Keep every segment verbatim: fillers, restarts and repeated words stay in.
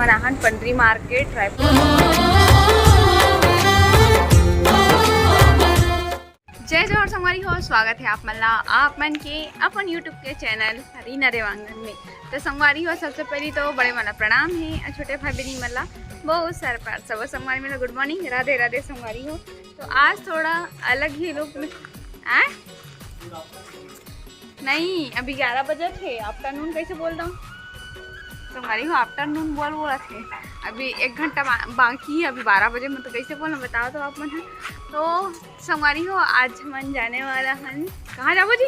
मनाहन Pandri market Raipur. जय जोहार संगवारी हो, स्वागत है आप मन ला आप मन के अपन YouTube के चैनल रीना रेवांगन में। तो संगवारी हो, सबसे पहली तो बड़े मन ला प्रणाम है और छोटे भाई बहनी मन ला बहुत सारा प्यार। सब संगवारी मन ला गुड मॉर्निंग, राधे राधे संगवारी हो। तो आज थोड़ा अलग ही लुक में, आ? नहीं, अभी ग्यारह बजे थे, आफ्टरनून कैसे बोल रहा हूँ संगवारी हो? आफ्टरनून बोल बोला थे, अभी एक घंटा बा-, बाकी है, अभी बारह बजे में तो कैसे बोलना बताओ तो आप मन ह। तो संगवारी हो, आज हमन जाने वाला हन, कहाँ जाबो जी?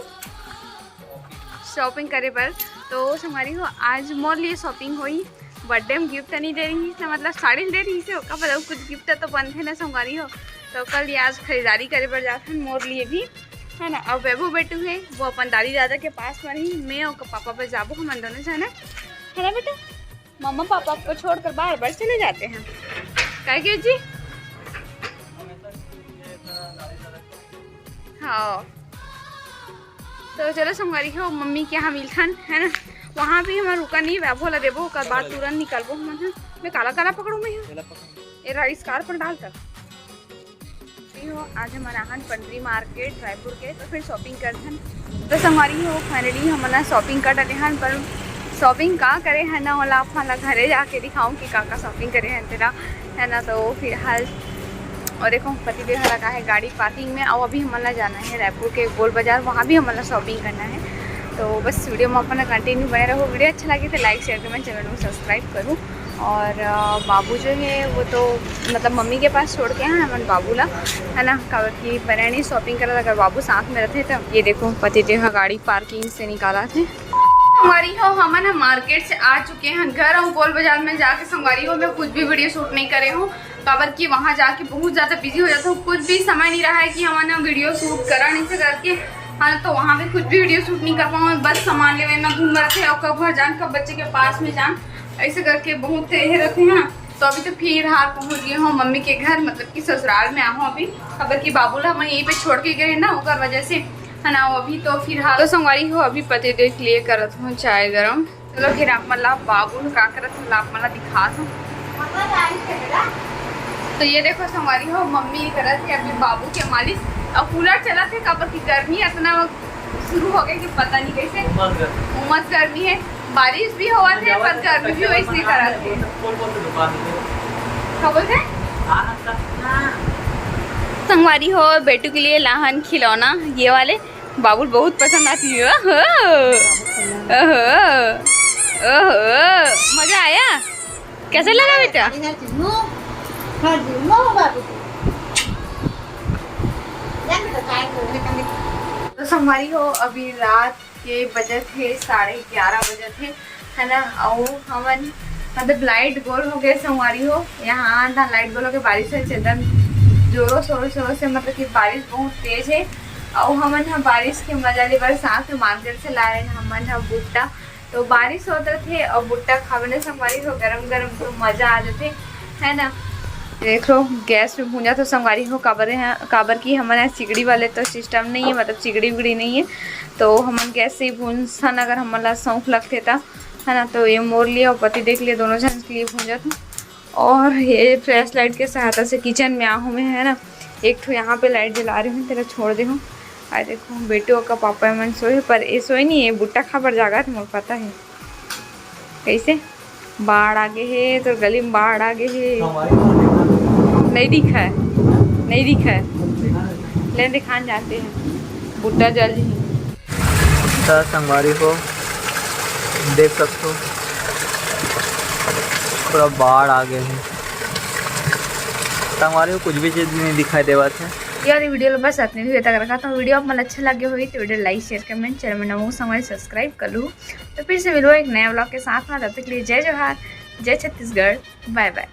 शॉपिंग करे बर। तो संगवारी हो, आज मोर लिए शॉपिंग होई। बर्थडे में गिफ्ट नहीं दे रही है, मतलब साड़ी दे रही है, ओकर बाद कुछ गिफ्ट तो बनथे ना संगवारी हो। तो कल ये आज खरीदारी करे बर जात हन मोर लिए भी, है ना। और वैभव बेटू है, वो अपन दादी दादा के पास में रही, मैं और पापा बस जाबो, हमन दोनों जाना है ना बेटा। मम्मा पापा को छोड़कर बार बार चले जाते हैं, क्या जी? हाँ, तो चलो संगवारी हो, मम्मी के यहाँ मिलथन, है ना। वहाँ भी हमन रुका नहीं, वैभव ला देबो, ओकर बाद तुरंत निकलबो हमन ह। मैं काला काला पकड़ू मैं ह? ये राइस कार पर डाल कर। हो, आज हमन आहन पंडरी मार्केट रायपुर के, तो फिर शॉपिंग करथन। तो संगवारी हो, फाइनली हमन ला शॉपिंग कर डरे हन, पर शॉपिंग का करे है ना, ओला आप मन ला घरे जाके दिखाऊं कि का का शॉपिंग करे हन तेला, है ना। तो फिलहाल और देखो, पतिदेव हला का है गाड़ी पार्किंग में, और अभी हमन ला जाना है रायपुर के गोल बाजार, वहाँ भी हमन ला शॉपिंग करना है। तो बस वीडियो में अपन कंटिन्यू बने रहो। वीडियो अच्छा लगे तो लाइक, शेयर, कमेंट, चैनल को सब्सक्राइब करूँ। और अ, बाबू जो है वो तो मतलब मम्मी के पास छोड़ के हैं हमन बाबू ला, है ना, काबर कि बने नहीं शॉपिंग करत अगर बाबू साथ में रहते तो। ये देखो, पतिदेव ह गाड़ी पार्किंग से निकाला थे। संगवारी हो, हमन ह मार्केट से आ चुके हैं घर और गोल बाजार में जाके संगवारी हो मैं कुछ भी वीडियो शूट नहीं करे हूँ, काबर कि वहाँ जाके बहुत ज़्यादा बिजी हो जाता हूँ, कुछ भी समय नहीं रहा है कि हमन ह वीडियो शूट करा नहीं से करके, हाँ, तो वहाँ पे कुछ भी वीडियो शूट नहीं कर पाऊँ। बस सामान लेवे में घूम रहे थे और कब घर जान, कब बच्चे के पास में जान, ऐसे करके बहुत ये रहते हैं ना। तो अभी तो फिलहाल पहुँच गए हो मम्मी के घर, मतलब कि ससुराल में आहो अभी, काबर कि बाबू ला हम यहीं पे छोड़ के गए ना, ओकर वजह से, है ना। वो अभी तो फिलहाल तो संगवारी हो, अभी पतिदेव के लिए करत हूँ चाय गरम। चलो फिर आप मन ला बाबू का करत हूँ, आप मन ला दिखात हूँ। तो ये देखो संगवारी हो, मम्मी करत है अभी बाबू के मालिश। अब कूलर चलत है, काबर कि गर्मी इतना शुरू हो गई कि पता नहीं कैसे उमस गर्मी। उमस गर्मी है, बारिश भी होवत है पर गर्मी भी वैसे ही करत है। कौन कौन सी दुकान है? क्या बोलते हैं? संगवारी हो, बेटू के लिए लाहन खिलौना, ये वाले बाबू ल बहुत पसंद आती है। ओहो, ओहो, ओहो, मजा आया? कैसा लगा बेटा? तो संगवारी हो, अभी रात के बजत हे साढ़े ग्यारह बजत हे, है ना। अउ हमन मतलब लाइट गोल हो गए संगवारी हो, यहाँ आन धान लाइट गोल हो गए, बारिश होइस एकदम जोरों शोरों शोरों से, मतलब कि बारिश बहुत तेज है। अउ हमन ह बारिश के मजा ले बर साथ में मार्केट से ला रहे हैं हमन ह भुट्टा। तो बारिश होत रथे अउ भुट्टा खाबे ना संगवारी हो, गरम गरम तो मजा आ जाथे, है ना। देख लो, गैस में भूंजा तो संगवारी हो, काबर है, काबर कि हमन ह सिगड़ी वाले तो सिस्टम नहीं है, मतलब सिगड़ी उगड़ी नहीं है, तो हमन गैस से ही भूंजथन अगर हमन ला शौक लगथे त, है ना। तो ये मोर लिए और पति देख लिए, दोनों जन के लिए भूंजत हूँ। और ये फ्लैश लाइट के सहायता से किचन में आहूँ मैं, है ना। एक ठो यहाँ पे लाइट जला रही हूँ, तेला छोड़ दे हूँ। अरे देखो, बेटू का पापा मन सोए, पर ये सोए नहीं है, भुट्टा खा बर जागत हे, मोर पता है। कैसे बाढ़ आगे हे, तो गली में बाढ़ आगे हे। नहीं दिखा है, नहीं दिखा है। ले दिखान जाते हैं, भुट्टा जल ही। त संगवारी हो, देख सकथो, पूरा बाढ़ आ गए हे। संगवारी हो, कुछ भी चीज नहीं दिखाई देवत है। ये वाली वीडियो ला बस अतने ही तक रखा। तो वीडियो आप मन अच्छा लगे होही तो वीडियो लाइक, शेयर, कमेंट, चैनल में नवा हो संगवारी सब्सक्राइब कर लू। तो फिर से मिलूँ एक नया व्लॉग के साथ में, तब तक के लिए जय जोहार, जय छत्तीसगढ़, बाय बाय।